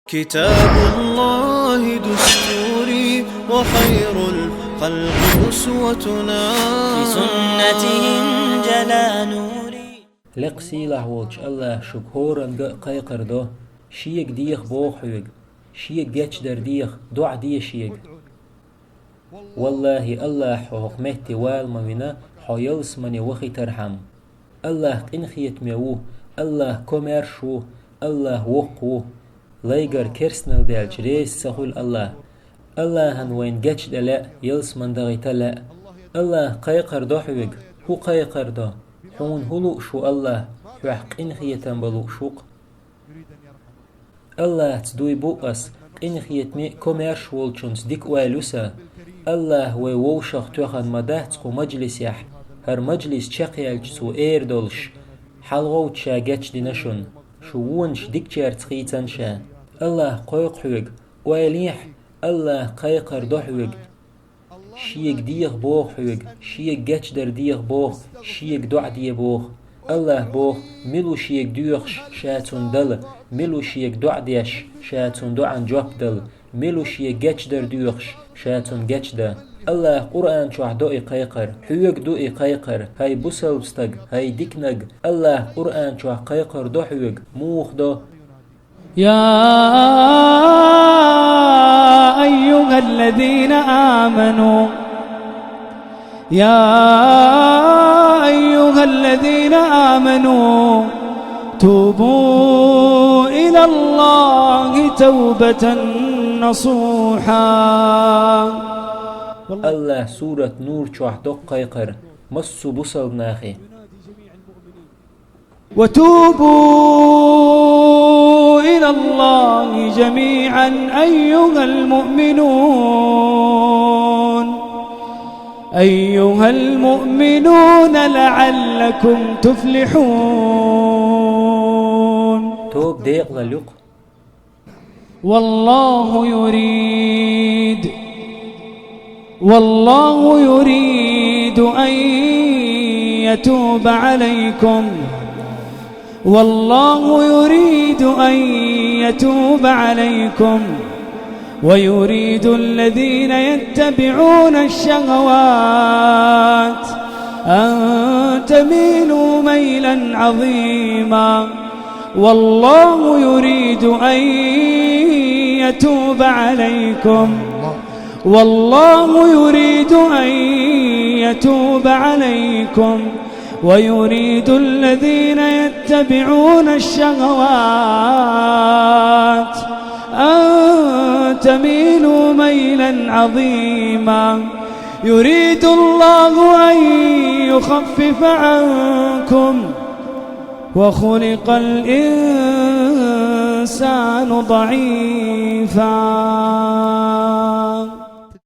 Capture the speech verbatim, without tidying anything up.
كتاب الله دستوري، وخير الخلق أسوتنا. بسنته انجلى نوري. Лекха сийлахь волчу Аллаха шуьга хӀоранга а кхайкхар до, Шега деха боху хьоьга, Шега гечдар деха, доӀа де Шега. Валлахи, Аллаха хьо хӀокху метте вала ма вина, хьо ялсамане вахийтархьама. Аллах къинхетаме ву, Аллах комаьрша ву, Аллах воккха ву. Лайгара керстанал даьлча реза ца хуьлу Аллах. Аллахана вайна гечдан лаьа, ялсамане дахийта лаьа. Аллах кхайкхар до хьоьга, хӀун кхайкхар до? Хьуна хӀун лууш ву Аллах? Хьоьх къинхетам бан лууш ву-кх. Аллахца дуй бу ас, къинхетаме а, комаьрша волчунца дика ойла ю сан. Аллах вай вовшах тоьхна ма дац кху мажлисехь, хӀара мажлис чекхъяьлча цо эр долуш: «ХьалагӀовтта, ша гечдина шуна, шун вонаш дикачаьрца хийцина ша». Аллах кхойкху хьоьга, ойла ехьа, Аллах кхайкхар до хьоьга. Шега деха боху хьоьга, Шега гечдар деха боху, Шега доӀа де боху. Аллах боху, мила ву Шега доьхуш, ша цунна дала, мила ву Шега доӀа деш, ша цунна доӀан жоп дала, мила ву Шега гечдар доьхуш, ша цунна гечдан. Аллах Къуръан чохь до и кхайкхар, хьоьга ду и кхайкхар, хӀай бусалба стаг, хӀай диканиг, Аллах Къуръан чохь кхайкхар до хьоьга, муха до? يا أيها الذين آمنوا، يا أيها الذين آمنوا، توبوا إلى الله توبة نصوحا. Аллах сурат Нур чохь до кхайкхар, массо а бусалба нахе. وتوبوا إلى الله جميعا أيها المؤمنون، أيها المؤمنون لعلكم تفلحون. Тоба декъалалла ю-кх. والله يريد، والله يريد أن يتوب عليكم، والله يريد أن يتوب عليكم، ويريد الذين يتبعون الشهوات أن تميلوا ميلا عظيما. والله يريد أن يتوب عليكم، والله يريد أن يتوب عليكم، ويريد الذين يتبعون الشهوات أن تميلوا ميلا عظيما. يريد الله أن يخفف عنكم، وخلق الإنسان ضعيفا.